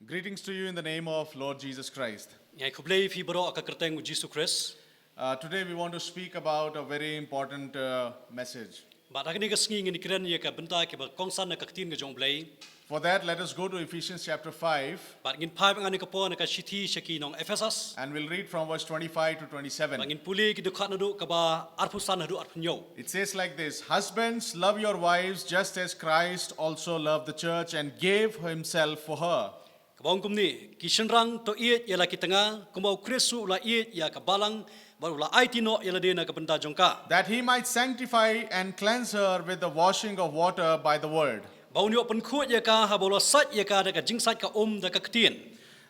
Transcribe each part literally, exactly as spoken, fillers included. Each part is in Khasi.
Greetings to you in the name of Lord Jesus Christ. Ngai khublei ïa phi baroh ha ka kyrteng u Jisu Khrist. Uh, today we want to speak about a very important uh, message. Bad ha kane ka sngi ngin kren ïa ka bynta kaba kongsan na ka ktien ka jong u Blei. For that, let us go to Ephesians chapter five. Bad ngin phai bad ngan ïa ka por na ka shithi sha ki nong Ephesus. And we'll read from verse twenty-five to twenty-seven. Bad ngin pule ki dkhot naduh kaba arphew san haduh arphew hynñiew. It says like this: Husbands, love your wives just as Christ also loved the church and gave himself for her. Kaba ong kumne, ki shynrang to ïeit ïa la ki tnga, kumba u Khrist u la ïeit ïa ka balang, bad u la aiti noh ïa lade na ka bynta jong ka. That he might sanctify and cleanse her with the washing of water by the word. Ba un ïoh pynkhuid ïa ka haba u la sait ïa ka da ka jingsait ka um da ka ktien.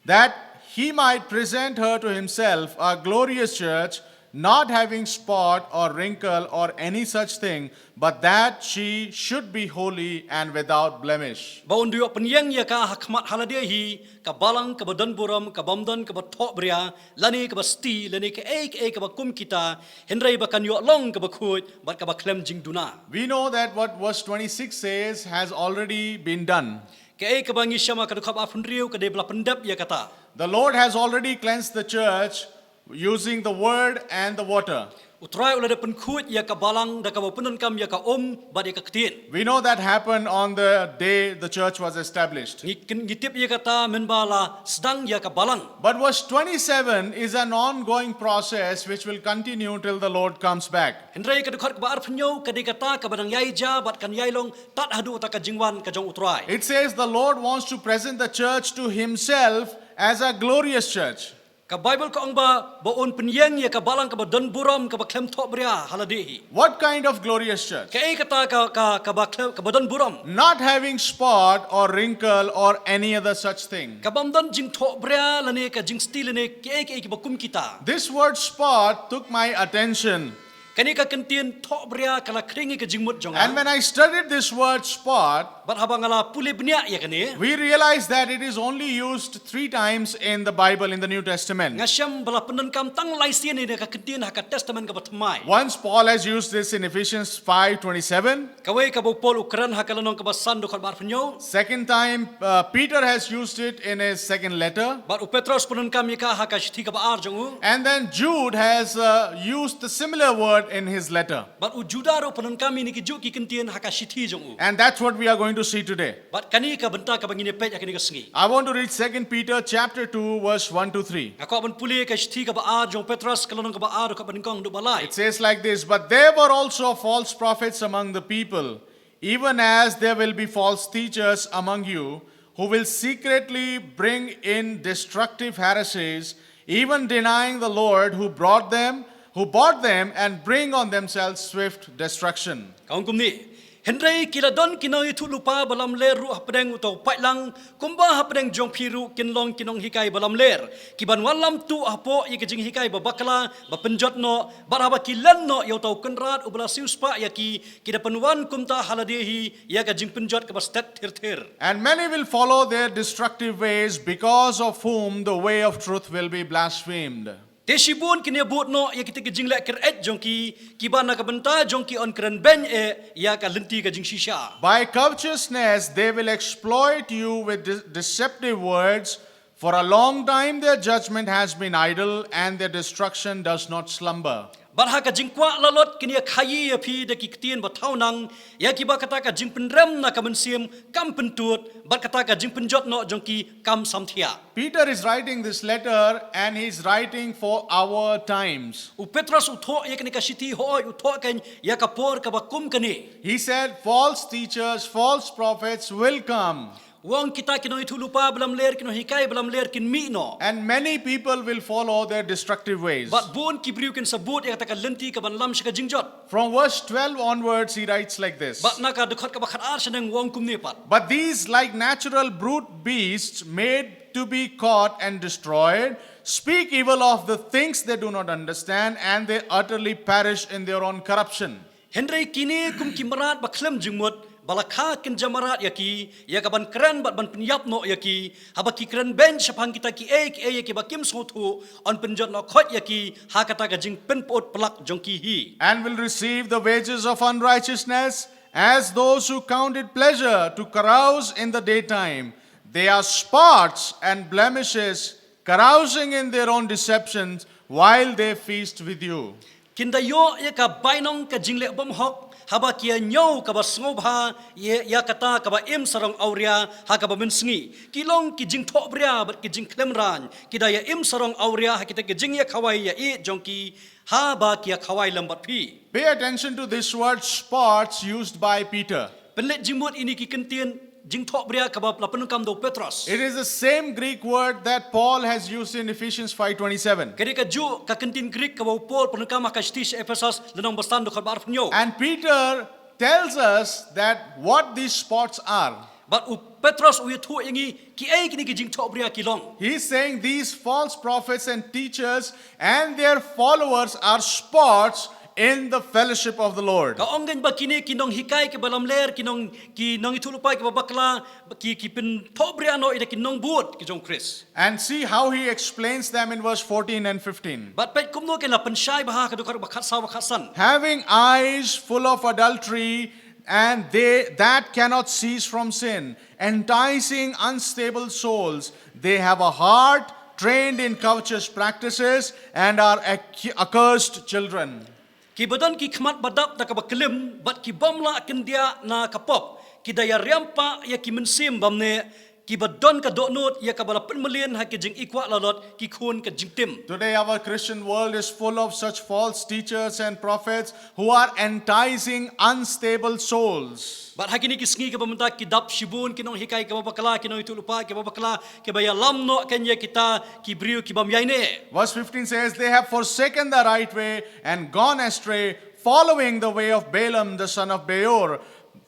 That he might present her to himself a glorious church, not having spot or wrinkle or any such thing, but that she should be holy and without blemish. Ba un ïoh pynïeng ïa ka ha khmat ha lade hi, ka balang kaba don burom, kabym don kaba thohbria, lane kaba sti, lane kaei kaei kaba kum kita, hynrei ba kan ïoh long kaba khuid, bad kaba khlem jingduna. We know that what verse twenty-six says has already been done. Kaei kaba ngi shem ha ka dkhot arphew hynriew ka dei ba la pyndep ïa kata. The Lord has already cleansed the church using the word and the water. U Trai u la dep pynkhuid ïa ka balang da kaba pyndonkam ïa ka um bad ïa ka ktien. We know that happened on the day the church was established. Ngi, ngi tip ïa kata mynba la sdang ïa ka balang. But verse twenty-seven is an ongoing process which will continue till the Lord comes back. Hynrei ka dkhot kaba arphew hynñiew ka dei kata kaba dang ïai jia bad kan ïai long tad haduh ta ka jingwan ka jong u Trai. It says the Lord wants to present the church to himself as a glorious church. Ka Baibl ka ong ba, ba un pynïeng ïa ka balang kaba don burom kaba khlem thohbria ha lade hi. What kind of glorious church? Kaei kata ka, ka, kaba khlem, kaba don burom. Not having spot or wrinkle or any other such thing. Kabym don jingthohbria lane ka jingsti lane kaei kaei kiba kum kita. This word spot took my attention. Kane ka kyntien thohbria ka la khring ïa ka jingmut jong nga. And when I studied this word spot, Bad haba nga la pule bniah ïa kane, we realize that it is only used three times in the Bible in the New Testament. Nga shem ba la pyndonkam tang lai sien ïa ka kyntien ha ka Testament kaba thymmai. Once Paul has used this in Ephesians five twenty-seven. Kawei kaba u Paul u kren ha ka lynnong kaba san dkhot ba arphew hynñiew. Second time, uh, Peter has used it in his second letter. Bad u Petros pyndonkam ïa ka ha ka shithi kaba ar jong u. And then Jude has uh, used the similar word in his letter. Bad u Juda ruh pyndonkam ïa kine ki juh ki kyntien ha ka shithi jong u. And that's what we are going to see today. Bad kane ka bynta kaba ngin ïa peit ha kane ka sngi. I want to read Second Peter chapter two, verse one to three. Nga kwah ban pule ka shithi kaba ar jong u Petros ka lynnong kaba ar dkhot ba nyngkong haduh ba lai. It says like this: But there were also false prophets among the people, even as there will be false teachers among you, who will secretly bring in destructive heresies, even denying the Lord who brought them, who bought them, and bring on themselves swift destruction. Ka ong kumne, hynrei ki la don ki nongïathuhlypa ba lamler ruh hapdeng uta u paidlang, kumba hapdeng jong phi ruh kin long ki nonghikai ba lamler, ki ban wallam tuh hapoh ïa ka jinghikai ba bakla, ba pynjot noh, bad haba ki len noh ïa uta u Kynrad uba la siewspah ïa ki, ki da pynwan kumta ha lade hi ïa ka jingpynjot kaba stet thir thir. And many will follow their destructive ways, because of whom the way of truth will be blasphemed. Te shibun kin ïa bud noh ïa kita ki jingleh kyr-eit jong ki, kiba na ka bynta jong ki yn kren beiñ eh ïa ka lynti ka jingshisha. By covetousness they will exploit you with de- deceptive words. For a long time their judgment has been idle, and their destruction does not slumber. Bad ha ka jingkwah lalot kin ïa khaïi ïa phi da ki ktien ba thaw nang, ïa kiba kata ka jingpynrem na ka mynsiem kam pyntud, bad kata ka jingpynjot noh jong ki kam samthiah. Peter is writing this letter and he's writing for our times. U Petros u thoh ïa kane ka shithi, hooid u thoh kein ïa ka por kaba kum kane. He said, "False teachers, false prophets will come." U ong, kita ki nongïathuhlypa ba lamler, ki nonghikai ba lamler kin mih noh. And many people will follow their destructive ways. Bad bun ki briew kin sa bud ïa kata ka lynti ka ban lam sha ka jingjot. From verse twelve onwards, he writes like this. Bad na ka dkhot kaba khatar shaneng u ong kumne pat. But these, like natural brute beasts, made to be caught and destroyed, speak evil of the things they do not understand, and they utterly perish in their own corruption. Hynrei kine kum ki mrad ba khlem jingmut, ba la kha kynja mrad ïa ki, ïa ka ban kren bad ban pynïap noh ïa ki, haba ki kren beiñ shaphang kita kiei kiei ïa kiba kim sngewthuh, yn pynjot noh khoit ïa ki ha kata ka jingpynput plak jong ki hi. And will receive the wages of unrighteousness, as those who count it pleasure to carouse in the daytime. They are spots and blemishes, carousing in their own deceptions while they feast with you. Kin da ïoh ïa ka bainong ka jingleh bymhok haba ki ïa ñiew kaba sngewbha ïa, ïa kata kaba im sarong awria ha kaba mynsngi. Ki long ki jingthohbria bad ki jingkhlem raiñ, ki da ïa im sarong awria ha kita ki jingïakhawai ïaieit jong ki haba ki ïakhawai lem bad phi. Pay attention to this word spots used by Peter. Pynleit jingmut ïa kine ki kyntien jingthohbria kaba la pyndonkam da u Petros. It is the same Greek word that Paul has used in Ephesians five twenty-seven. Ka dei kajuh ka kyntien Greek kaba u Paul pyndonkam ha ka shithi sha Ephesos lynnong ba san dkhot ba arphew hynñiew. And Peter tells us that what these spots are. Bad u Petros u ïathuh ïa ngi kiei kine ki jingthohbria ki long. He's saying these false prophets and teachers and their followers are spots in the fellowship of the Lord. Ka ong kein ba kine ki nonghikai kiba lamler, ki nong, ki nongïathuhlypa kiba bakla, ki, ki pynthohbria noh ïa ki nongbud ki jong u Khrist. And see how he explains them in verse fourteen and fifteen. Bad peit kumno kein la pynshai bha ha ka dkhot ba khatsaw ba khatsan. Having eyes full of adultery, and they that cannot cease from sin, enticing unstable souls, they have a heart trained in covetous practices, and are accu- accursed children. Kiba don ki khmat ba dap da kaba klim, bad ki bym lah kyndiah na ka pop, ki da ïa riam pah ïa ki mynsiem bymneh, kiba don ka dohnud ïa kaba la pynmlien ha ki jingikwah lalot, ki khun ka jingtim. Today, our Christian world is full of such false teachers and prophets who are enticing unstable souls. Bad ha kine ki sngi kaba mynta ki dap shibun ki nonghikai kiba bakla, ki nongïathuhlypa kiba bakla, kiba ïalam noh kein ïa kita ki briew ki bym ïaineh. Verse fifteen says, they have forsaken the right way and gone astray, following the way of Balaam the son of Beor,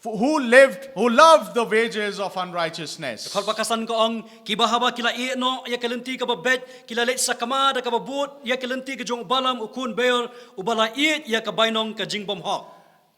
who lived, who loved the wages of unrighteousness. Dkhot ba khatsan ka ong, kiba haba ki la ïeh noh ïa ka lynti kaba beit, ki la leit sakma da kaba bud ïa ka lynti ka jong u Balaam u khun Beor, uba la ïeit ïa ka bainong ka jingbymhok.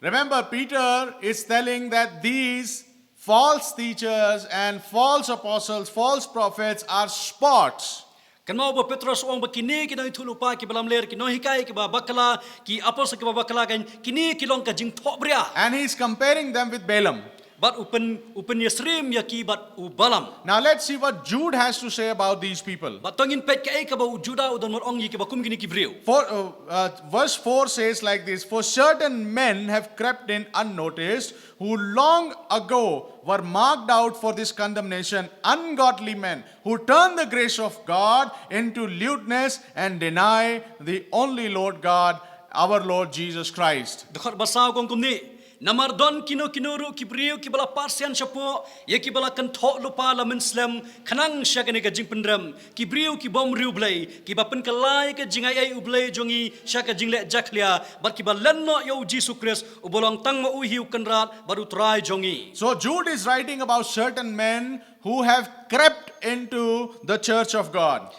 Remember, Peter is telling that these false teachers and false apostles, false prophets are spots. Kynmaw ba u Petros u ong ba kine ki nongïathuhlypa kiba lamler, ki nonghikai kiba bakla, ki apostol kiba bakla kein, kine ki long ka jingthohbria. And he's comparing them with Balaam. Bad u pyn, u pynïasyriem ïa ki bad u Balaam. Now let's see what Jude has to say about these people. Bad to ngin peit kaei kaba u Judah u don ban ong ïa kiba kum kine ki briew. For, uh, uh, verse four says like this, for certain men have crept in unnoticed, who long ago were marked out for this condemnation, ungodly men, who turn the grace of God into lewdness and deny the only Lord God, our Lord Jesus Christ. Dkhot ba saw ka ong kumne. Namar don kino kino ruh ki briew kiba la pyrshang shapoh ïa kiba la kynthoh lypa la mynslem khnang sha kane ka jingpynrem, ki briew ki bym riewblei, kiba pynkylla ïa ka jingaiei U Blei jong ngi sha ka jingleh jakhlia, bad kiba len noh ïa u Jisu Khrist uba long tang ma u hi u Kynrad bad u Trai jong ngi. So Jude is writing about certain men who have crept into the church of God.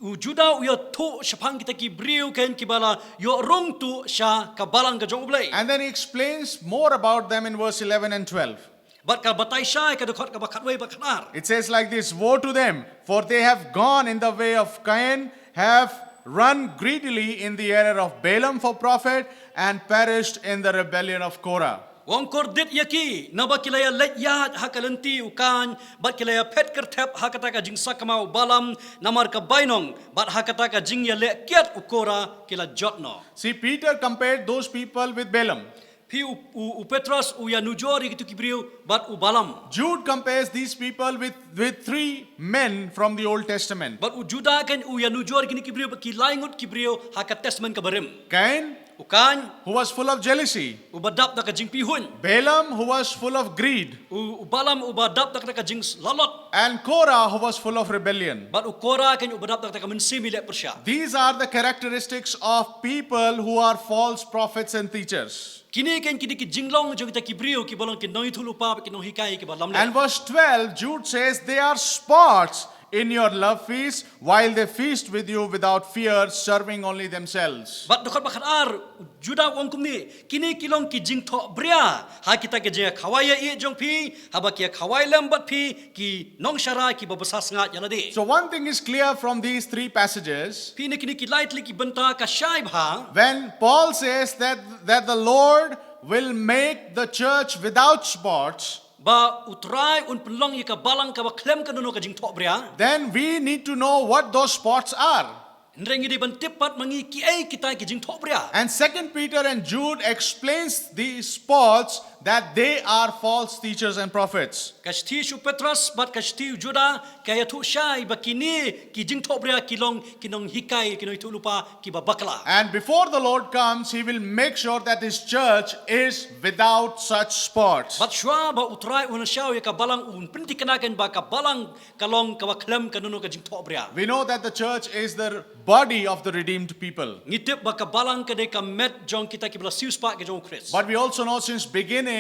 U Judah u ïathuh shaphang kita ki briew kein kiba la ïoh rung tuh sha ka balang ka jong U Blei. And then he explains more about them in verse eleven and twelve. Bad ka batai shai ka dkhot kaba khatwei bad khatar. It says like this, woe to them, for they have gone in the way of Cain, have run greedily in the error of Balaam for profit, and perished in the rebellion of Korah. Ong kordit ïa ki, naba ki la ïa leit ïaid ha ka lynti u Kain, bad ki la ïa phet kyrthep ha kata ka jingsakma u Balaam, namar ka bainong, bad ha kata ka jingïaleh kiad u Korah ki la jot noh. See, Peter compared those people with Balaam. Phi u, u, u Petros u ïanujor ïa kitu ki briew bad u Balaam. Jude compares these people with, with three men from the Old Testament. Bad u Judah kein u ïanujor ïa kine ki briew bad ki lai ngut ki briew ha ka Testament kaba rim. Cain, U Kain, who was full of jealousy. Uba dap da ka jingpihuiñ. Balaam, who was full of greed. U, u Balaam uba dap da ka jinglalot. And Korah, who was full of rebellion. Bad u Korah kein uba dap da ka mynsiem ïaleh pyrshah. These are the characteristics of people who are false prophets and teachers. Kine kein kine ki jinglong jong kita ki briew kiba long ki nongïathuhlypa bad ki nonghikai kiba lamler. And verse twelve, Jude says, they are spots in your love feast, while they feast with you without fear, serving only themselves. Bad dkhot ba khatar, Judah u ong kumne, kine ki long ki jingthohbria ha kita ki jingïakhawai ïaieit jong phi, haba ki ïakhawai lem bad phi, ki nongshara kiba bsa sngaid ïalade. So one thing is clear from these three passages. Phi ne kine ki lai tylli ki bynta ka shai bha. When Paul says that, that the Lord will make the church without spots, ba U Trai un pynlong ïa ka balang kaba khlem kano kano ka jingthohbria, then we need to know what those spots are. Hynrei ngi dei ban tip pat ma ngi kiei kita ki jingthohbria. And Second Peter and Jude explains these spots that they are false teachers and prophets. Ka shithi sha u Petros bad ka shithi u Juda ka ïathuh shai ba kine ki jingthohbria ki long ki nonghikai, ki nongïathuhlypa kiba bakla. And before the Lord comes, he will make sure that his church is without such spots. Bad shuwa ba U Trai un shaw ïa ka balang, un pynthikna kein ba ka balang ka long kaba khlem kano kano ka jingthohbria. We know that the church is the body of the redeemed people. Ngi tip ba ka balang ka dei ka met jong kita kiba la siewspah ka jong U Khrist. But we also know since beginning,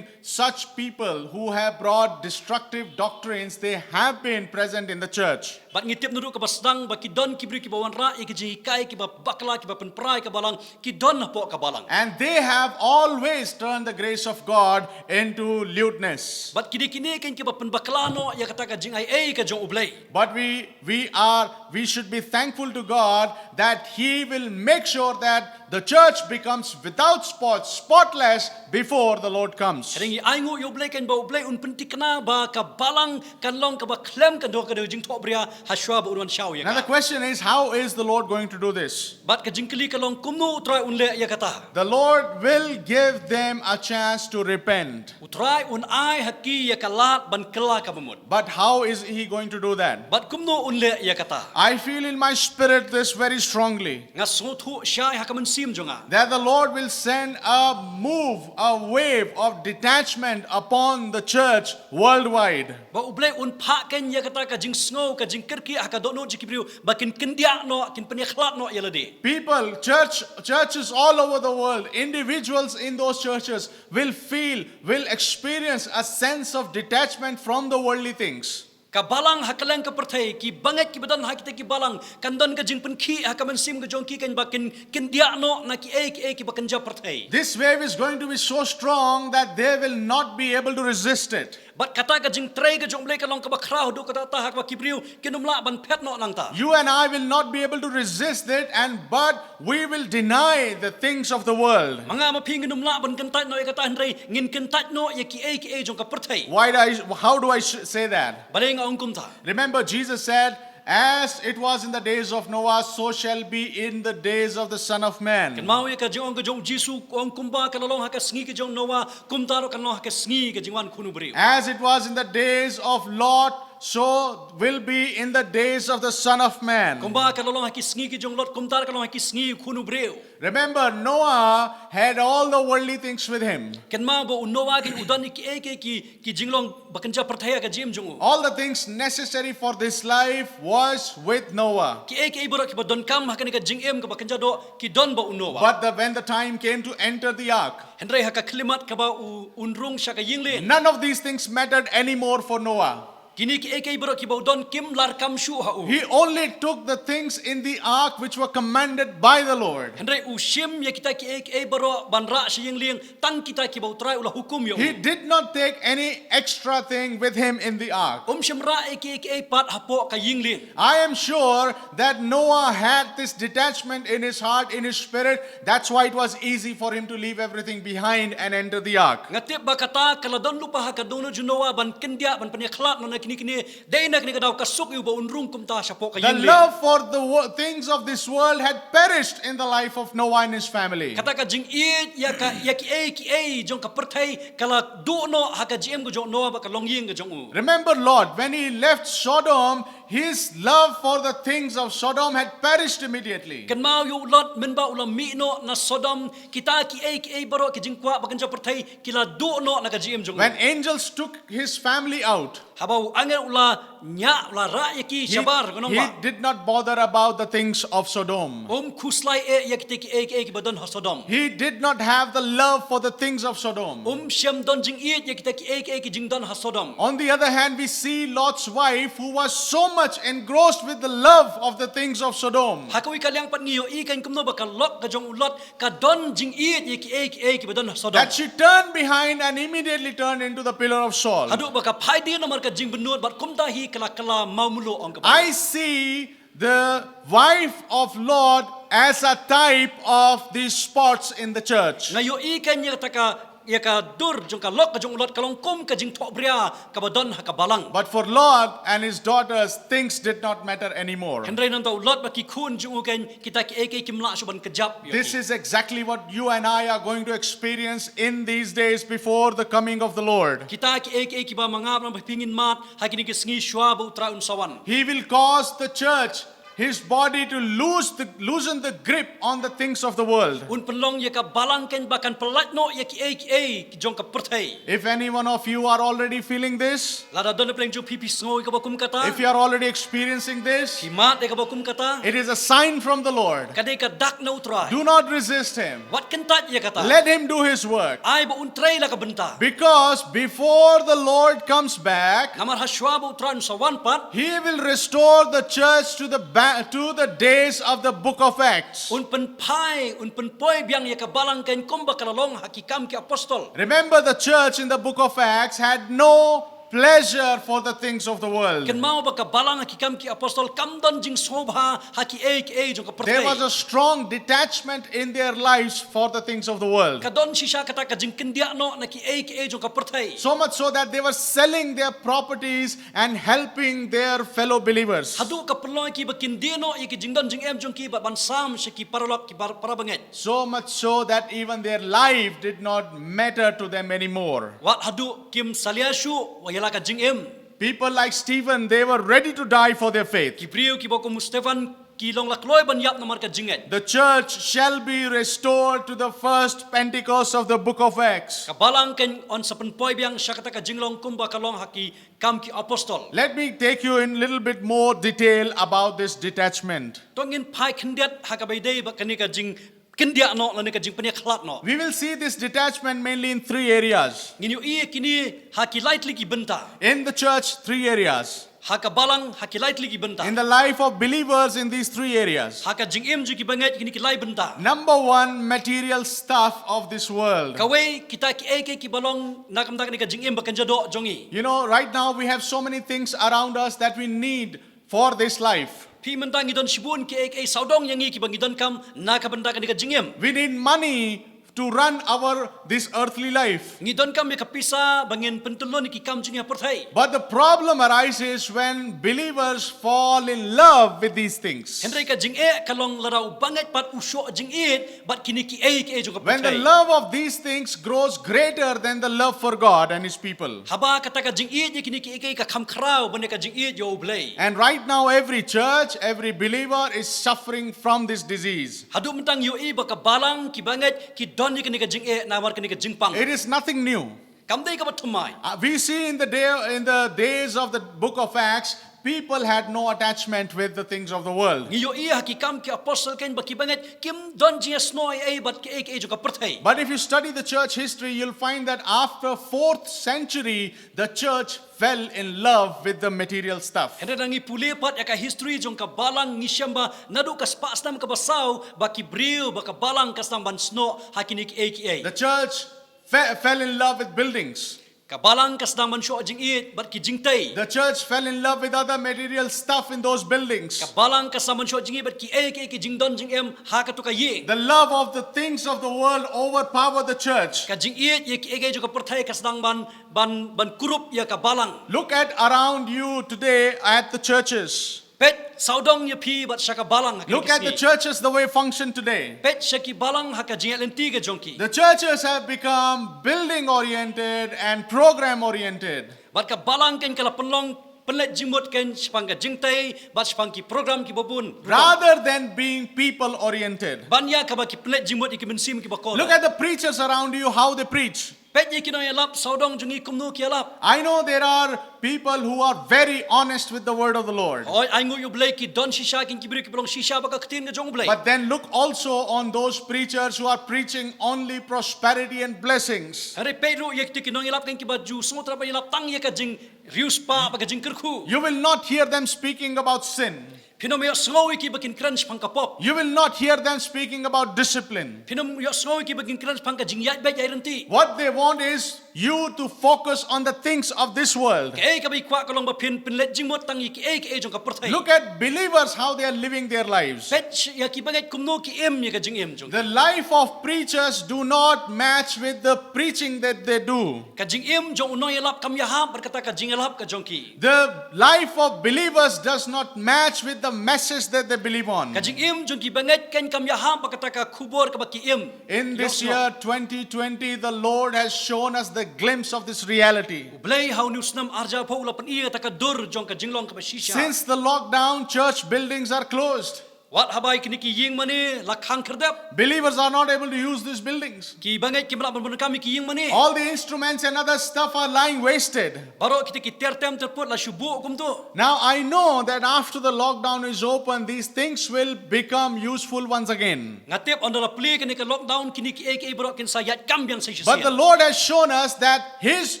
such people who have brought destructive doctrines, they have been present in the church. Bad ngi tip naduh kaba sdang ba ki don ki briew kiba wanrah ïa ki jinghikai kiba bakla, kiba pynpra ïa ka balang, ki don hapoh ka balang. And they have always turned the grace of God into lewdness. Bad ki dei kine kein kiba pynbakla noh ïa kata ka jingaiei ka jong U Blei. But we we are we should be thankful to God that he will make sure that the church becomes without spot, spotless before the Lord comes. Hynrei ngi ainguh ïa U Blei kein ba U Blei un pynthikna ba ka balang kan long kaba khlem kano kano ka jingthohbria ha shuwa ba un wan shaw ïa ka. Now the question is, how is the Lord going to do this? Bad ka jingkylli ka long, kumno U Trai un leh ïa kata? The Lord will give them a chance to repent. U Trai un ai ha ki ïa ka lad ban kylla kaba mut. But how is he going to do that? Bad kumno un leh ïa kata? I feel in my spirit this very strongly. Nga sngewthuh shai ha ka mynsiem jong nga that the Lord will send a move, a wave of detachment upon the church worldwide. Ba U Blei un phah kein ïa kata ka jingsngew, ka jingkyrkieh ha ka dohnud jong ki briew ba kin kyndiah noh, kin pynïakhlad noh ïa lade. People, church, churches all over the world, individuals in those churches will feel, will experience a sense of detachment from the worldly things. Ka balang ha kylleng ka pyrthei, ki bangeit kiba don ha kita ki balang, kan don ka jingpynkhih ha ka mynsiem ka jong ki kein ba kin kyndiah noh na kiei kiei kiba kynja pyrthei. This wave is going to be so strong that they will not be able to resist it. Bad kata ka jingtrei ka jong U Blei ka long kaba khraw haduh katta katta ha kaba ki briew kin ym lah ban phet noh nangta. You and I will not be able to resist it, and but we will deny the things of the world. Ma nga ma phi ngin ym lah ban kyntait noh ïa kata, hynrei ngin kyntait noh ïa kiei kiei jong ka pyrthei. Why do I, how do I sh- say that? Balei nga ong kumta? Remember, Jesus said, "As it was in the days of Noah, so shall be in the days of the Son of Man." Kynmaw ïa ka jingong ka jong U Jisu, u ong, kumba ka la long ha ka sngi ka jong Noah, kumta ruh kan long ha ka sngi ka jingwan Khun U Briew. As it was in the days of Lot, so will be in the days of the Son of Man. Kumba ka la long ha ki sngi ki jong Lot, kumta ruh kan long ha ki sngi Khun U Briew. Remember, Noah had all the worldly things with him. Kynmaw ba u Noah kein u don ïa kiei kiei ki, ki jinglong ba kynja pyrthei ha ka jingim jong u. All the things necessary for this life was with Noah. Kiei kiei baroh kiba donkam ha kane ka jingim kaba kynja doh ki don bad u Noah. But the, when the time came to enter the ark, hynrei ha ka khyllipmat kaba u, un rung sha ka ïing lieng, none of these things mattered anymore for Noah. Kine kiei kiei baroh kiba u don kim larkam shuh ha u. He only took the things in the ark which were commanded by the Lord. Hynrei u shim ïa kita kiei kiei baroh ban rah sha ïing lieng, tang kita kiba U Trai u la hukum ïa u. He did not take any extra thing with him in the ark. Um shym rah ïa kiei kiei pat hapoh ka ïing lieng. I am sure that Noah had this detachment in his heart, in his spirit. That's why it was easy for him to leave everything behind and enter the ark. Nga tip ba kata ka la don lypa ha ka dohnud jong u Noah ban kyndiah, ban pynïakhlad noh na kine kine. Dei na kane ka daw ka suk ïa u ba un rung kumta shapoh ka ïing lieng. The love for the wo- things of this world had perished in the life of Noah and his family. Kata ka jingïeit ïa ka, ïa kiei kiei jong ka pyrthei ka la duh noh ha ka jingim ka jong u Noah bad ka longïing ka jong u. Remember Lot, when he left Sodom, his love for the things of Sodom had perished immediately. Kynmaw ïa u Lot, mynba u la mih noh na Sodom, kita kiei kiei baroh ki jingkwah ba kynja pyrthei ki la duh noh na ka jingim jong u. When angels took his family out, haba u angel u la ñiah, u la rah ïa ki shabar, ka nongbah, he did not bother about the things of Sodom. Um khuslai eh ïa kita kiei kiei kiba don ha Sodom. He did not have the love for the things of Sodom. Um shym don jingïeit ïa kita kiei kiei ki jingdon ha Sodom. On the other hand, we see Lot's wife, who was so much engrossed with the love of the things of Sodom. Ha kawei ka liang pat ngi ïohi kein kumno ba ka lok ka jong u Lot ka don jingïeit ïa kiei kiei kiba don ha Sodom. That she turned behind and immediately turned into the pillar of salt. Haduh ba ka phai dien namar ka jingbynnud bad kumta hi ka la kylla mawmluh ong ka Baibl. I see the wife of Lot as a type of these spots in the church. Nga ïohi kein ïa kata ka ïa ka dur jong ka lok ka jong u Lot ka long kum ka jingthohbria kaba don ha ka balang. But for Lot and his daughters, things did not matter anymore. Hynrei nangta u Lot bad ki khun jong u kein kita kiei kiei kim lah shuh ban kjap ïa This ki. Is exactly what you and I are going to experience in these days before the coming of the Lord. Kita kiei kiei kiba ma nga bad ma phi ngin mad ha kine ki sngi shuwa ba u Trai un sa wan. He will cause the church, his body, to lose the, loosen the grip on the things of the world. Un pynlong ïa ka balang kein ba kan pyllait noh ïa kiei kiei jong ka pyrthei. If any one of you are already feeling this, Lada don na pdeng jong phi phi sngew ïa kaba kum kata, if you are already experiencing this, phi mad ïa kaba kum kata, it is a sign from the Lord. Ka dei ka dak na u Trai. Do not resist him. Wat kyntait ïa kata. Let him do his work. Ai ba un trei la ka bynta. Because before the Lord comes back, Namar ha shuwa ba u Trai un sa wan pat, he will restore the church to the ba- to the days of the book of Acts. Un pynphai, un pynpoi biang ïa ka balang kein kumba ka la long ha ki Kam ki Apostol. Remember, the church in the book of Acts had no pleasure for the things of the world. Kynmaw ba ka balang ha ki Kam ki Apostol kam don jingsngewbha ha kiei kiei jong ka pyrthei. There was a strong detachment in their lives for the things of the world. Ka don shisha kata ka jingkyndiah noh na kiei kiei jong ka pyrthei. So much so that they were selling their properties and helping their fellow believers. Haduh ka pynlong ïa ki ba kin die noh ïa ki jingdon jingem jong ki bad ban sam sha ki paralok ki bar- para bangeit. So much so that even their life did not matter to them anymore. Wat haduh kim salia shuh ïa la ka jingim. People like Stephen, they were ready to die for their faith. Ki briew kiba kum u Stephan ki long la kloi ban ïap namar ka jingngeit. The church shall be restored to the first Pentecost of the book of Acts. Ka balang kein yn sa pynpoi biang sha kata ka jinglong kumba ka long ha ki Kam ki Apostol. Let me take you in a little bit more detail about this detachment. To ngin phai khyndiat ha kaba ïadei bad kane ka jingkyndiah noh lane ka jingpynïakhlad noh. We will see this detachment mainly in three areas. Ngin ïohi ïa kine ha ki lai tylli ki bynta. In the church, three areas. Ha ka balang ha ki lai tylli ki bynta. In the life of believers in these three areas. Ha ka jingim jong ki bangeit kine ki lai bynta. Number one, material stuff of this world. Kawei, kita kiei kiei kiba long na ka bynta kane ka jingim ba kynja doh jong ngi. You know, right now we have so many things around us that we need for this life. Phi, mynta ngi don shibun kiei kiei sawdong ïa ngi kiba ngi donkam na ka bynta kane ka jingim. We need money to run our this earthly life. Ngi donkam ïa ka pisa ba ngin pyntyllun ïa ki kam jong ngi ha pyrthei. But the problem arises when believers fall in love with these things. Hynrei ka jingeh ka long lada u bangeit pat u shoh jingïeit bad kine kiei kiei jong ka pyrthei. When the love of these things grows greater than the love for God and His people. Haba kata ka jingïeit ïa kine kiei kiei ka kham khraw ban ïa ka jingïeit ïa U Blei. And right now, every church, every believer is suffering from this disease. Haduh mynta ngi ïohi ba ka balang ki bangeit ki don ïa kane ka jingeh namar kane ka jingpang. It is nothing new. Kam dei kaba thymmai. Uh, we see in the day in the days of the book of Acts, people had no attachment with the things of the world. Ngi ïohi ha ki Kam ki Apostol kein ba ki bangeit kim don jingïasnoh ei ei bad kiei kiei jong ka pyrthei. But if you study the church history, you'll find that after fourth century, the church fell in love with the material stuff. Hynrei lada ngi pule pat ïa ka history jong ka balang ngi shem ba naduh ka spah snem kaba saw ba ki briew ba ka balang ka sdang ban snoh ha kine kiei kiei. The church fe- fell in love with buildings. Ka balang ka sdang ban shoh jingïeit bad ki jingtei. The church fell in love with other material stuff in those buildings. Ka balang ka sdang ban shoh jingïeit bad kiei kiei ki jingdon jingem ha kato ka ïing. The love of the things of the world overpower the church. Ka jingïeit ïa kiei kiei jong ka pyrthei ka sdang ban ban ban kurup ïa ka balang. Look at around you today at the churches. Peit sawdong ïa phi bad sha ka balang ha kine ki sngi. Look at the churches, the way function today. Peit sha ki balang ha ka jingïaid lynti ka jong ki. The churches have become building oriented and program oriented. Bad ka balang kein ka la pynlong pynleit jingmut kein shaphang ka jingtei bad shaphang ki program kiba bun. Rather than being people oriented. Ban ïa kaba ki pynleit jingmut ïa ki mynsiem kiba kordor. Look at the preachers around you, how they preach. Peit ïa ki nongïalap sawdong jong ngi kumno ki ïalap. I know there are people who are very honest with the word of the Lord. Hooid, ai nguh ïa U Blei ki don shisha, ki ki briew kiba long shisha bad ka ktien ka jong U Blei. But then look also on those preachers who are preaching only prosperity and blessings. Hynrei peit ruh ïa kito ki nongïalap kein kiba ju sngewtynnat ban ïalap tang ïa ka jingriewspah bad ka jingkyrkhu. You will not hear them speaking about sin. Phin ym ïohsngew ïa ki ba kin kren shaphang ka pop. You will not hear them speaking about discipline. Phin ym ïohsngew ïa ki ba kin kren shaphang ka jingïaid beit ïaid ryntih. What they want is you to focus on the things of this world. Kaei kaba i kwah ka long ba phin pynleit jingmut tang ïa kiei kiei jong ka pyrthei. Look at believers, how they are living their lives. Peit ïa ki bangeit kumno ki im ïa ka jingim jong ki. The life of preachers do not match with the preaching that they do. Ka jingim jong u nongïalap kam ïahap bad kata ka jingïalap ka jong ki. The life of believers does not match with the message that they believe on. Ka jingim jong ki bangeit kan kam ïahap bad kata ka khubor kaba ki im. In this Ïohsngew. Year twenty twenty, the Lord has shown us the glimpse of this reality. U Blei ha une u snem arhajar arphew u la pyni ïa kata ka dur jong ka jinglong kaba shisha. Since the lockdown, church buildings are closed. Wat haba ïa kine ki ïing mane la khang khyrdep. Believers are not able to use these buildings. Ki bangeit kim lah ban bun kam ïa ki ïing mane. All the instruments and other stuff are lying wasted. Baroh kita ki tiar tem tiar pud la shu buh kumto. Now, I know that after the lockdown is open, these things will become useful once again. Nga tip ynda la plie kane ka lockdown kine kiei kiei baroh kin sa ïaid kam biang sa shisien. But the Lord has shown us that His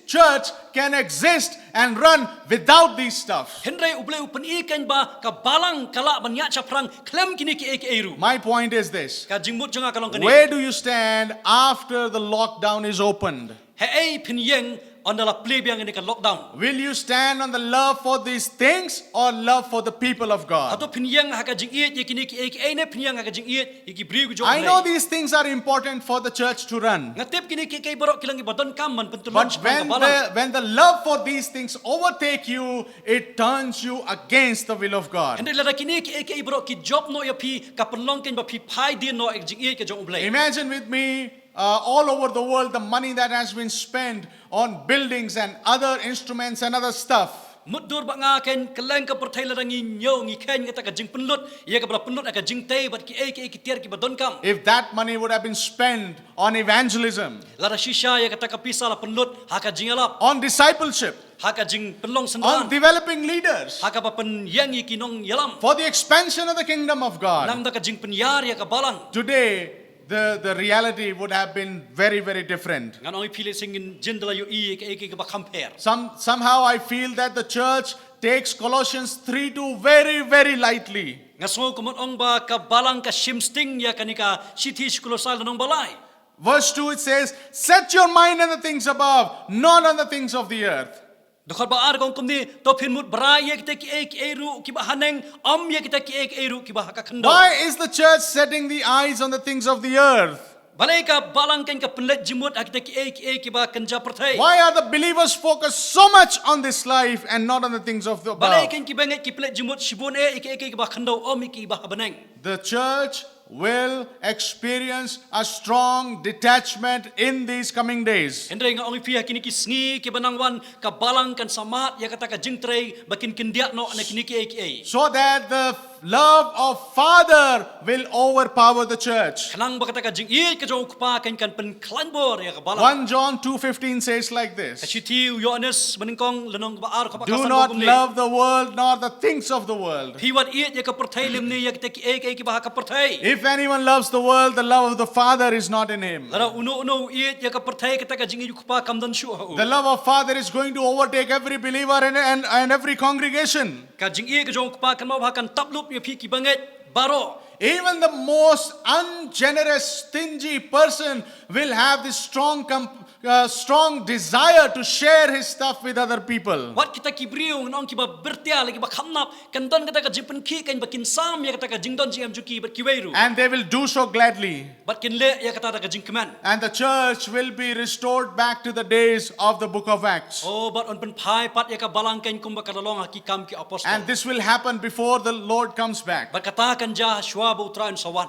church can exist and run without these stuff. Hynrei U Blei u pyni kein ba ka balang ka lah ban ïaid shaphrang khlem kine kiei kiei ruh. My point is this. Ka jingmut jong nga ka long kane. Where do you stand after the lockdown is opened? Haei phin ïeng ynda la plie biang kane ka lockdown? Will you stand on the love for these things or love for the people of God? Hato phin ïeng ha ka jingïeit ïa kine kiei kiei ne phin ïeng ha ka jingïeit ïa ki briew ki jong I know U Blei? These things are important for the church to run. Nga tip kine kiei kiei baroh ki long kiba donkam ban pyntyllun But shaphrang ka when balang. The, when the love for these things overtake you, it turns you against the will of God. Hynrei lada kine kiei kiei baroh ki jop noh ïa phi ka pynlong kein ba phi phai dien noh ïa ka jingïeit ka jong U Blei. Imagine with me, uh, all over the world, the money that has been spent on buildings and other instruments and other stuff. Mutdur bad nga kein kylleng ka pyrthei lada ngi ñiew ngi kheiñ kata ka jingpynlut ïa kaba la pynlut ha ka jingtei bad kiei kiei ki tiar kiba donkam. If that money would have been spent on evangelism, Lada shisha ïa kata ka pisa la pynlut ha ka jingïalap, on discipleship, ha ka jingpynlong on synran, developing leaders, ha kaba pynïeng ïa ki nongïalam, for the expansion of the kingdom of God, nang da ka jingpynïar ïa ka balang. Today, the, the reality would have been very, very different. Ngan ong ïa phi lehse ngin jin da la ïohi ïa kaei kaei kaba kham pher. Some, somehow I feel that the church takes Colossians three two very, very lightly. Nga sngew ka mut ong ba ka balang ka shim sting ïa kane ka shithi sha ki Kolosai lynnong ba lai. Verse two, it says, "Set your mind on the things above, not on the things of the earth." Dkhot ba ar ka ong kumne, to phin mut brai ïa kita kiei kiei ruh kiba haneng, ym ïa kita kiei kiei ruh kiba ha ka khyndew. Why is the church setting the eyes on the things of the earth? Balei ka balang kein ka pynleit jingmut ha kita kiei kiei kiba kynja pyrthei? Why are the believers focused so much on this life and not on the things of the Balei above? Kein ki bangeit ki pynleit jingmut shibun eh ïa kiei kiei kiba khyndew, ym ïa kiba ha bneng? The church will experience a strong detachment in these coming days. Hynrei nga ong ïa phi ha kine ki sngi kiba nang wan ka balang kan sa mad ïa kata ka jingtrei ba kin kyndiah noh na kine kiei kiei. So that the love of Father will overpower the church. Khnang ba kata ka jingïeit ka jong u Kpa kein kan pynkhlaiñ bor ïa ka balang. One John two fifteen says like this. Ka shithi u Ïoannis banyngkong lynnong ba ar kaba Do not love the world nor the things of the world. Phi wat ïeit ïa ka pyrthei lymne ïa kita kiei kiei kiba ha ka pyrthei. If anyone loves the world, the love of the Father is not in him. Lada uno uno u ïeit ïa ka pyrthei kata ka jingïeit u Kpa kam don shuh ha u. The love of Father is going to overtake every believer and, and, and every congregation. Ka jingïeit ka jong u Kpa kan mawbha kan tap lup ïa phi ki bangeit baroh. Even the most ungenerous, stingy person will have this strong, com- uh, strong desire to share his stuff with other people. Wat kita ki briew ngan ong kiba birtia la kiba kham nap kan don kata ka jingpynkhih kein ba kin sam ïa kata ka jingdon jingem jong ki bad kiwei ruh. And they will do so gladly. Bad kin leh ïa kata da ka jingkmen. And the church will be restored back to the days of the book of Acts. Oh, bad yn pynphai pat ïa ka balang kein kumba ka la long ha Ki Kam ki Apostol. And this will happen before the Lord comes back. Bad kata kan jia shuwa ba u Trai un sa wan.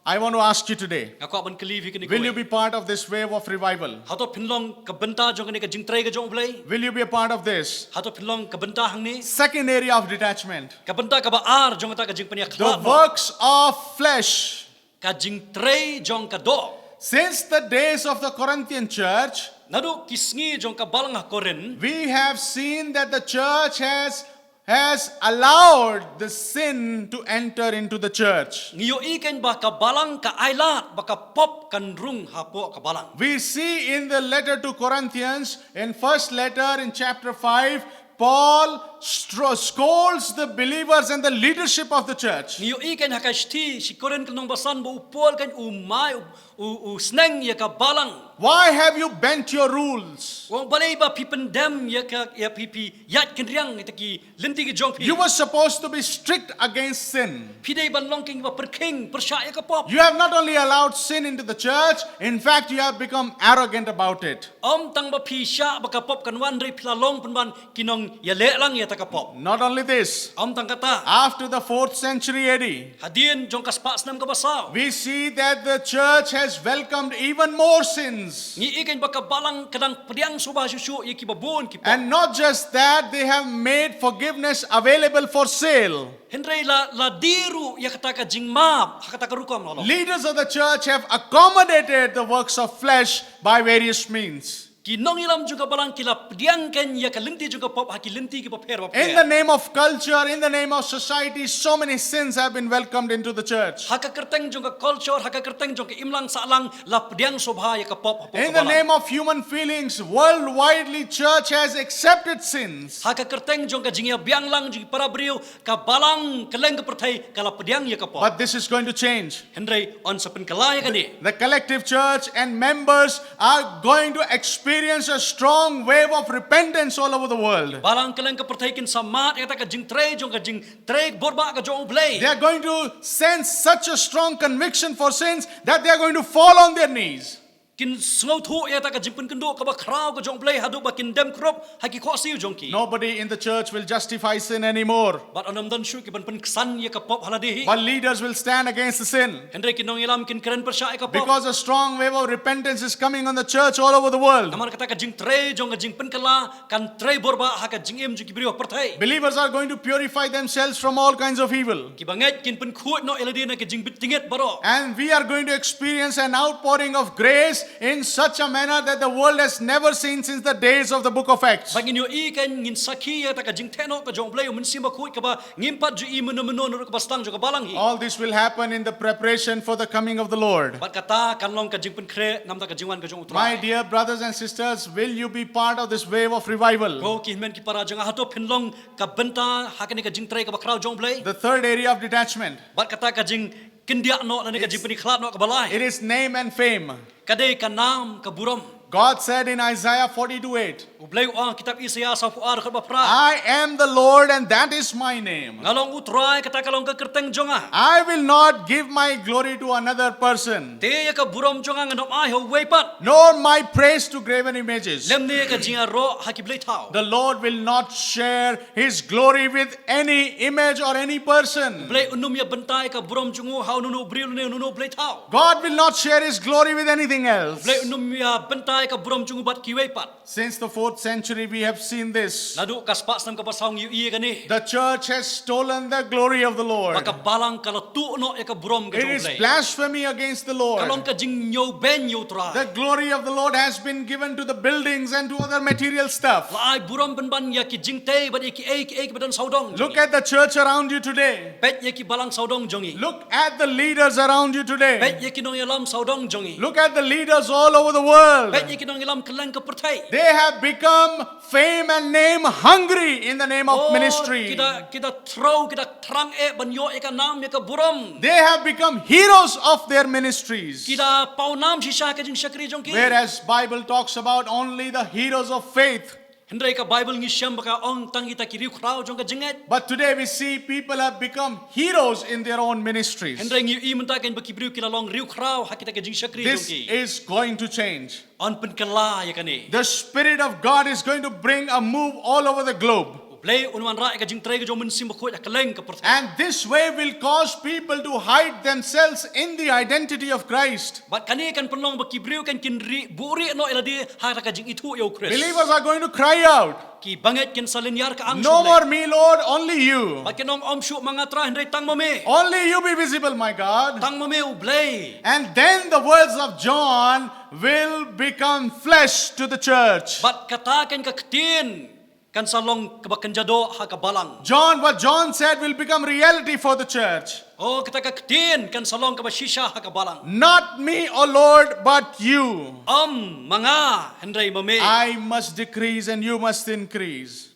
I want to ask you today, Nga kwah ban kylli ïa phi kane will you kawei. Be part of this wave of revival? Hato phin long ka bynta jong kane ka jingtrei ka jong U Blei? Will you be a part of this? Hato phin long ka bynta hangne? Second area of detachment. Ka bynta kaba ar jong kata ka jingpynïakhlad. The works of flesh. Ka jingtrei jong ka doh. Since the days of the Corinthian church, naduh ki sngi jong ka balang ha Korinth, we have seen that the church has, has allowed the sin to enter into the church. Ngi ïohi kein ba ka balang ka ailad ba ka pop kan rung hapoh ka balang. We see in the letter to Corinthians, in first letter in chapter five, Paul stro- scolds the believers and the leadership of the church. Ngi ïohi kan ha ka shithi shi Korinth ka lynnong ba san ba u Paul kan u mai u, u, u sneng ïa ka balang. Why have you bent your rules? Ong balei ba phi pyndem ïa ka ïa phi phi ïaid kynriang ïa ki lynti ki jong phi. You were supposed to be strict against sin. Phi dei ban long ki ba pyrkhing pyrshah ïa ka pop. You have not only allowed sin into the church, in fact, you have become arrogant about it. Ym tang ba phi shah ba ka pop kan wan hynrei phi la long pynban ki nongïalehlang ïa ta ka pop. Not only this, ym tang kata. After the fourth century A D, hadien jong ka spah snem kaba saw, we see that the church has welcomed even more sins. Ngi ïohi kan ba ka balang ka dang pdiang sngewbha shuh shuh ïa ki babun ki pop. And not just that, they have made forgiveness available for sale. Hynrei la la die ruh ïa kata ka jingmap ha kata ka rukom la long. Leaders of the church have accommodated the works of flesh by various means. Ki nongïalam jong ka balang ki la pdiang kan ïa ka lynti jong ka pop ha ki lynti ki bapher bapher. In the name of culture, in the name of society, so many sins have been welcomed into the church. Ha ka kyrteng jong ka culture, ha ka kyrteng jong ka imlang sahlang, la pdiang sngewbha ïa ka pop ha pop. In the name of human feelings, worldwidely church has accepted sins. Ha ka kyrteng jong ka jingïabiang lang jong ki para briew, ka balang kylleng ka pyrthei ka la pdiang ïa ka pop. But this is going to change. Hynrei yn sa pynkylla ïa kane. The collective church and members are going to experience a strong wave of repentance all over the world. Balang kylleng ka pyrthei kin sa mad ïa kata ka jingtrei jong ka jingtrei bor ba ka jong U Blei. They are going to sense such a strong conviction for sins that they are going to fall on their knees. Kin sngewthuh ïa kata ka jingpynkynduh kaba khraw ka jong U Blei haduh ba kin dem khrup ha ki khohsiew jong ki. Nobody in the church will justify sin anymore. Bad ym don shuh ki ban pynksan ïa ka pop ha lade hi. But leaders will stand against the sin. Hynrei ki nongïalam kin kren pyrshah ïa ka pop. Because a strong wave of repentance is coming on the church all over the world. Namar kata ka jingtrei jong ka jingpynkylla kan trei bor ba ha ka jingim jong ki briew ha pyrthei. Believers are going to purify themselves from all kinds of evil. Ki bangeit kin pynkhuid noh ïa lade na ka jingbit tyngit baroh. And we are going to experience an outpouring of grace in such a manner that the world has never seen since the days of the book of Acts. Bad ngin ïohi kan ngin sakhi ïa kata ka jingtheh noh ka jong U Blei U Mynsiem Bakhuid kaba ngim pat ju ïohi mynno mynno na ruh kaba sdang jong ka balang hi. All this will happen in the preparation for the coming of the Lord. Bad kata kan long ka jingpynkhreh namar ka jingwan ka jong U Trai. My dear brothers and sisters, will you be part of this wave of revival? Ko ki hynmen ki para jong nga, hato phin long ka bynta ha kane ka jingtrei kaba khraw jong U Blei? The third area of detachment. Bad kata ka jingkyndiah noh lane ka jingpynkhlad noh kaba lai. It is name and fame. Ka dei ka nam ka burom. God said in Isaiah forty-two eight, U Blei u ong ha kitab Isaïah sawphew ar dkhot ba phra, "I am the Lord and that is my name. Nga long U Trai, kata ka long ka kyrteng jong nga. I will not give my glory to another person, te ïa ka burom jong nga ngan ym ai ha uwei pat, nor my praise to graven images." Lymne ka jingïaroh ha ki blei thaw. The Lord will not share his glory with any image or any person. U Blei un ym ïa bynta ïa ka burom jong u ha uno uno u briew ne uno uno u blei thaw. God will not share his glory with anything else. U Blei un ym ïa bynta ïa ka burom jong u bad kiwei pat. Since the fourth century, we have seen this. Naduh ka spah snem kaba saw ngi ïohi ïa kane. The church has stolen the glory of the Lord. Ba ka balang ka la tuh noh ïa ka burom ka jong U Blei. It is blasphemy against the Lord. Ka long ka jingñiewbeiñ ïa U Trai. The glory of the Lord has been given to the buildings and to other material stuff. La ai burom pynban ïa ki jingtei bad ïa kiei kiei kiba don sawdong jong ngi. Look at the church around you today. Peit ïa ki balang sawdong jong ngi. Look at the leaders around you today. Peit ïa ki nongïalam sawdong jong ngi. Look at the leaders all over the world. Peit ïa ki nongïalam kylleng ka pyrthei. They have become fame and name hungry in the name of ministry. Oh, ki da, ki da threw, ki da thrang eh ban ïoh ïa ka nam ïa ka burom. They have become heroes of their ministries. Ki da paw nam shisha ha ka jingshakri jong ki. Whereas Bible talks about only the heroes of faith. Hynrei ka Bible ngi shem ba ka ong tang kita ki riewkhraw jong ka jingngeit. But today we see people have become heroes in their own ministries. Hynrei ngi ïohi mynta kan ba ki briew ki la long riewkhraw ha kita ki jingshakri jong ki. This is going to change. Yn pynkylla ïa kane. The Spirit of God is going to bring a move all over the globe. U Blei un wanrah ïa ka jingtrei ka jong U Mynsiem Bakhuid ha kylleng ka pyrthei. And this wave will cause people to hide themselves in the identity of Christ. Bad kane kan pynlong ba ki briew kan kin ri, buhrieh noh ïa lade ha ka jingithuh ïa U Khrist. Believers are going to cry out. Ki bangeit kin sa lynñiar ka-ang sha U Blei. No more me, Lord, only you. Bad kin ong ym shuh ma nga Trai hynrei tang ma me. Only you be visible, my God. Tang ma me U Blei. And then the words of John will become flesh to the church. Bad kata kan ka ktien kan sa long kaba kynja doh ha ka balang. John, what John said will become reality for the church. Oh, kata ka ktien kan sa long kaba shisha ha ka balang. Not me, O Lord, but you. Ym ma nga hynrei ma me. I must decrease and you must increase.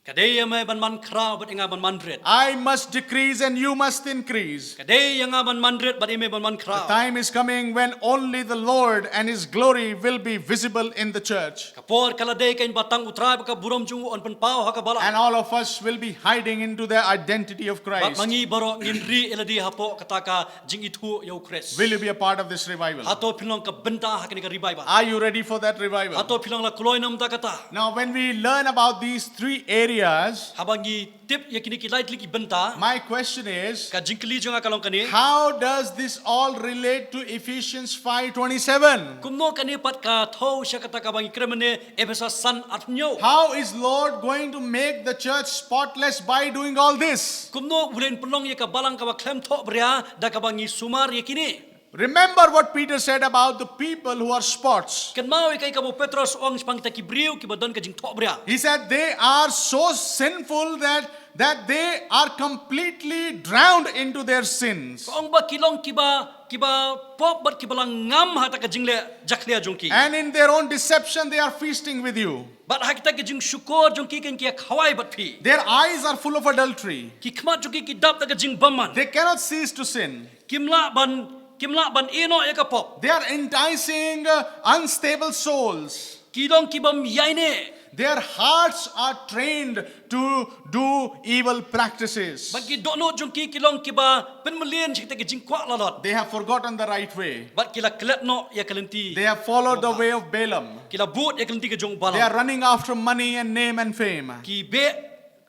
Ka dei ïa me ban man khraw bad ïa nga ban man rit. I must decrease and you must increase. Ka dei ïa nga ban man rit bad ïa me ban man The khraw. Time is coming when only the Lord and His glory will be visible in the church. Ka por ka la dei kein ba tang U Trai bad ka burom jong u yn pynpaw ha ka balang. And all of us will be hiding into the identity of Bad ma Christ. ngi baroh ngin rieh ïa lade hapoh kata ka jingithuh ïa U Khrist. Will you be a part of this revival? Hato phin long ka bynta ha kane ka revival? Are you ready for that revival? Hato phin long la kloi namar kata? Now, when we learn about these three areas, Haba ngi tip ïa kine ki lai tylli ki bynta, my question is, ka jingkylli jong nga ka long kane. How does this all relate to Ephesians five twenty-seven? Kumno kane pat ka thew sha kata kaba ngi kren mynne, Ephesos san arphew hynñiew. How is Lord going to make the church spotless by doing all this? Kumno u la pynlong ïa ka balang kaba khlem thohbria da kaba ngi sumar ïa kine? Remember what Peter said about the people who are spots. Kynmaw ïa kaei kaba u Petros u ong shaphang kita ki briew kiba don ka jingthohbria. He said they are so sinful that that they are completely drowned into their sins. Ka ong ba ki long kiba, kiba pop bad kiba la ngam ha kata ka jingleh jakhlia jong ki. And in their own deception, they are feasting with you. Bad ha kita ki jingshukor jong ki kein ki ïa khawai bad phi. Their eyes are full of adultery. Ki khmat jong ki ki dap da ka jingbymman. They cannot cease to sin. Kim lah ban, kim lah ban ïehnoh ïa ka pop. They are enticing uh, unstable souls. Ki long ki bym ïaineh. Their hearts are trained to do evil practices. Bad ki dohnud jong ki ki long kiba pynmlien sha kita ki jingkwah lalot. They have forgotten the right way. Bad ki la klet noh ïa ka lynti. They have followed the way of Balaam. Ki la bud ïa ka lynti ka jong u They are Balaam. Running after money and name and fame. Ki beh,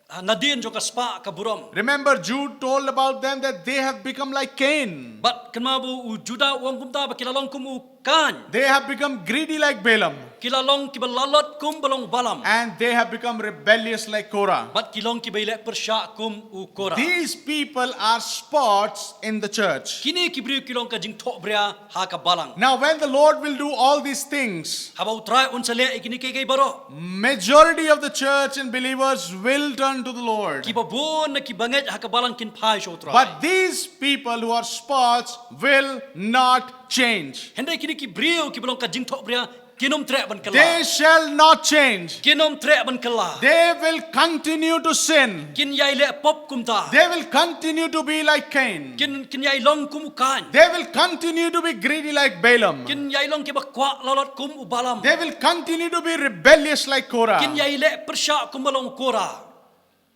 ah, nadien jong ka spah ka burom. Remember, Jude told about them that they have become like Cain. Bad kynmaw ba u Judah u ong kumta ba ki la long kum u Kain. They have become greedy like Balaam. Ki la long kiba lalot kum ba long u Balaam. And they have become rebellious like Korah. Bad ki long kiba ïaleh pyrshah kum u Korah. These people are spots in the church. Kine ki briew ki long ka jingthohbria ha ka balang. Now, when the Lord will do all these things, Haba u Trai un sa leh ïa kine kiei kiei baroh, majority of the church and believers will turn to the Lord. Kiba bun na ki bangeit ha ka balang kin phai sha u Trai. But these people who are spots will not change. Hynrei kine ki briew kiba long ka jingthohbria kin ym treh ban kylla. They shall not change. Kin ym treh ban kylla. They will continue to sin. Kin ïai leh pop kumta. They will continue to be like Cain. Kin, kin ïai long kum u Kain. They will continue to be greedy like Balaam. Kin ïai long kiba kwah lalot kum u Balaam. They will continue to be rebellious like Korah. Kin ïai leh pyrshah kum ba long u Korah.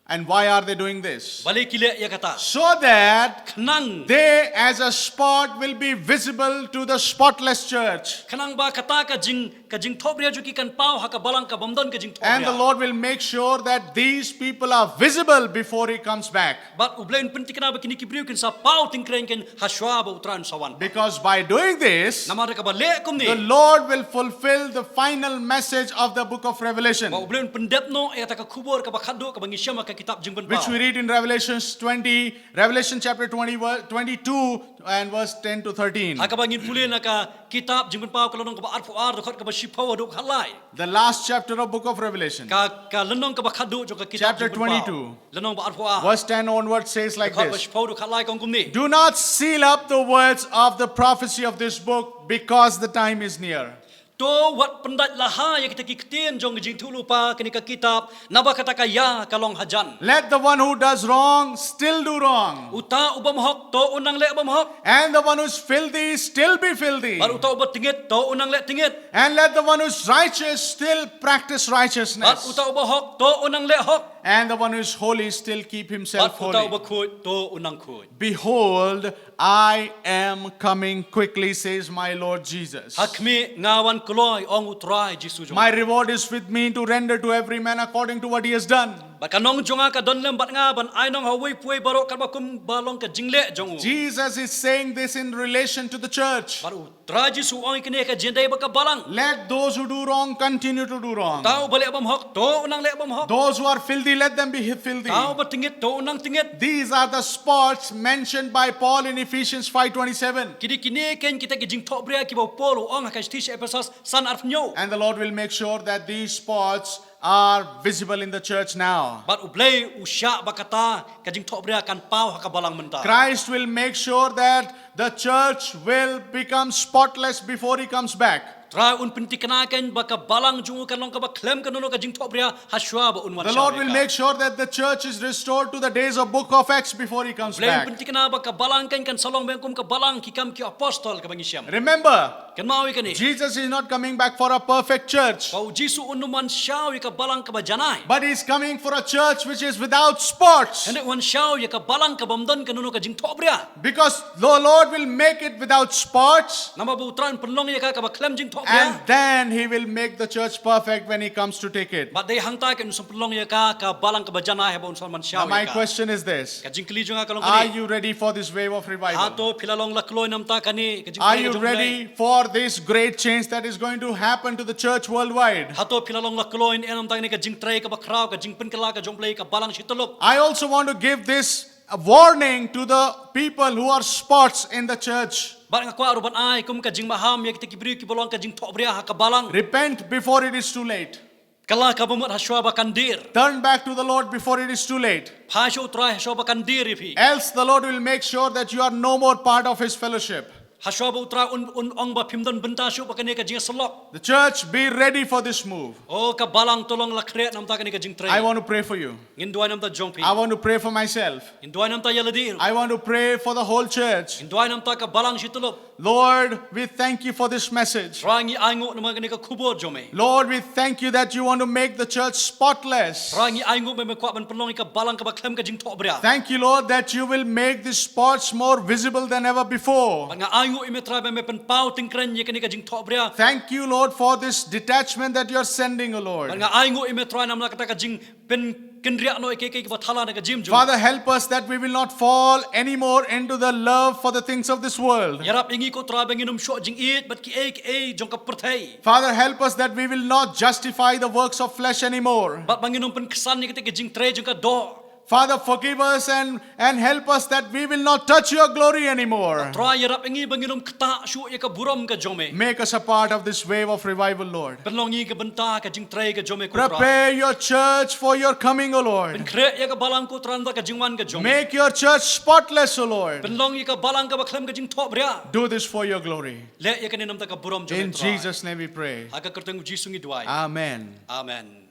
And why are they doing this? Balei ki leh ïa kata? So that Khnang. They as a spot will be visible to the spotless church. Khnang ba kata ka jing, ka jingthohbria jong ki kan paw ha ka balang ka bym don ka jingthohbria. And the Lord will make sure that these people are visible before He comes back. Bad u Blei un pynthikna ba kine ki briew kin sa paw tyngkreiñ kein ha shuwa ba u Trai un sa wan. Because by doing this, Namar da kaba leh kumne, the Lord will fulfill the final message of the book of Revelation, ba u Blei un pyndep noh ïa kata ka khubor kaba khatduh kaba ngi shem ha ka kitab Jingpynpaw. Which we read in Revelation twenty, Revelation chapter twenty, ver- twenty-two and verse ten to thirteen. Ha kaba ngin pule na ka kitab Jingpynpaw ka lynnong kaba arphew ar, dkhot kaba shiphew haduh khatlai. The last chapter of book of Revelation. Ka, ka lynnong kaba khatduh jong ka kitab Chapter Jingpynpaw. twenty-two. Lynnong ba arphew ar. Verse ten onwards says like Dkhot ba this. shiphew haduh khatlai ka ong kumne. Do not seal up the words of the prophecy of this book because the time is near. To wat pyndait laha ïa kita ki ktien jong ka jingïathuhlypa kane ka kitab, naba kata ka ïa ka long hajan. Let the one who does wrong still do wrong. Uta u bym hok to u nang leh bym hok. And the one who is filthy still be filthy. Bad uta u ba tyngit to u nang leh tyngit. And let the one who is righteous still practice Bad righteousness. uta u ba hok to u nang leh hok. And the one who is holy still keep himself Bad uta u ba holy. khuid to u nang khuid. Behold, I am coming quickly, says my Lord Jesus. Ha khmih, nga wan kloi, ong u Trai Jisu jong. My reward is with me to render to every man according to what he has done. Bad ka nong jong nga ka don lem bad nga ban ai nong ha uwei pa uwei baroh katba kum ba long ka jingleh jong u. Jesus is saying this in relation to the church. Bad u Trai Jisu u ong ïa kane ka jingïadei bad ka balang. Let those who do wrong continue to do wrong. Uta u ba leh bym hok to u nang leh bym hok. Those who are filthy, let them be filthy. Uta u ba tyngit to u nang tyngit. These are the spots mentioned by Paul in Ephesians five twenty-seven. Kine, kine kein kita ki jingthohbria kiba u Paul u ong ha ka shithi sha Ephesos san arphew hynñiew. And the Lord will make sure that these spots are visible in the church now. Bad u Blei u shah ba kata ka jingthohbria kan paw ha ka balang mynta. Christ will make sure that The church will become spotless before he comes back. Trai un pyntikna kan ba ka balang jong u kan long kaba khlem kano kano ka jingthohbria hashwa ba un wan. The Lord will make sure that the church is restored to the days of Book of Acts before he comes Blei un back. Pyntikna ba ka balang kan kan sa long bad kum ka balang Ki Kam ki Apostol kaba ngi shem. Remember, Kynmaw ïa kane. Jesus is not coming back for a perfect church, Ba u Jisu un ym wan shaw ïa ka balang kaba janai. But he's coming for a church which is without spots. Hynrei un wan shaw ïa ka balang kaba ym don kano kano ka jingthohbria. Because the Lord will make it without spots, Namar ba u Trai un pynlong ïa ka kaba khlem jingthohbria. And then he will make the church perfect when he comes to take it. Bad dei hangta kan u sa pynlong ïa ka ka balang kaba janai haba un sa wan shaw. Now, my question is this. Ka jingkylli jong nga ka long Are kane. You ready for this wave of revival? Hato phi la long la kloi namta kane ka jingthohbria. Are you ready for this great change that is going to happen to the church worldwide? Hato phi la long la kloi namta kane ka jingtrei kaba khraw ka jingpynkylla ka jong Blei ka balang shityllup. I also want to give this a warning to the people who are spots in the church. Bad nga kwah ruh ban ai kum ka jingmaham ïa kita ki briew kiba long ka jingthohbria ha ka balang. Repent before it is too late. Kylla kaba mut hashwa ba kan dier. Turn back to the Lord before it is too late. Phai sha u Trai hashwa ba kan dier ïa phi. Else the Lord will make sure that you are no more part of his fellowship. Hashwa ba u Trai un, un ong ba phim don bynta shuh bad kane ka jingïasyllok. The church, be ready for this move. O ka balang to long la khreh namta kane ka jingtrei. I want to pray for you. Ngin duwai namta jong phi. I want to pray for myself. Ngin duwai namta ïa lade ruh. I want to pray for the whole church. Ngin duwai namta ka balang shityllup. Lord, we thank you for this message. Trai ngi ainguh namar kane ka khubor jong me. Lord, we thank you that you want to make the church spotless. Trai ngi ainguh ba me kwah ban pynlong ïa ka balang kaba khlem ka jingthohbria. Thank you, Lord, that you will make these spots more visible than ever before. Bad nga ainguh ïa me Trai ba me pynpaw tyngkrein ïa kane ka jingthohbria. Thank you, Lord, for this detachment that you are sending, O Lord. Bad nga ainguh ïa me Trai namar kata ka jingpynkynriah noh ïa kiei kiei kiba thala na ka jingim jong. Father, help us that we will not fall anymore into the love for the things of this world. Ïarap ïa ngi ko Trai ba ngin ym shoh jingïeit bad kiei kiei jong ka pyrthei. Father, help us that we will not justify the works of flesh anymore. Bad ba ngin ym pynksan ïa kita ki jingtrei jong ka doh. Father, forgive us and, and help us that we will not touch your glory anymore. Trai ïarap ïa ngi ba ngin ym ktah shuh ïa ka burom ka jong me. Make us a part of this wave of revival, Lord. Pynlong ngi ka bynta ka jingtrei ka jong me ko Trai. Prepare your church for your coming, O Lord. Pynkhreh ïa ka balang ko Trai namta ka jingwan ka jong me. Make your church spotless, O Lord. Pynlong ïa ka balang kaba khlem ka jingthohbria. Do this for your glory. Leh ïa kane namta ka burom jong me Trai. In Jesus' name we pray. Ha ka kyrteng u Jisu ngi duwai. Amen. Amen.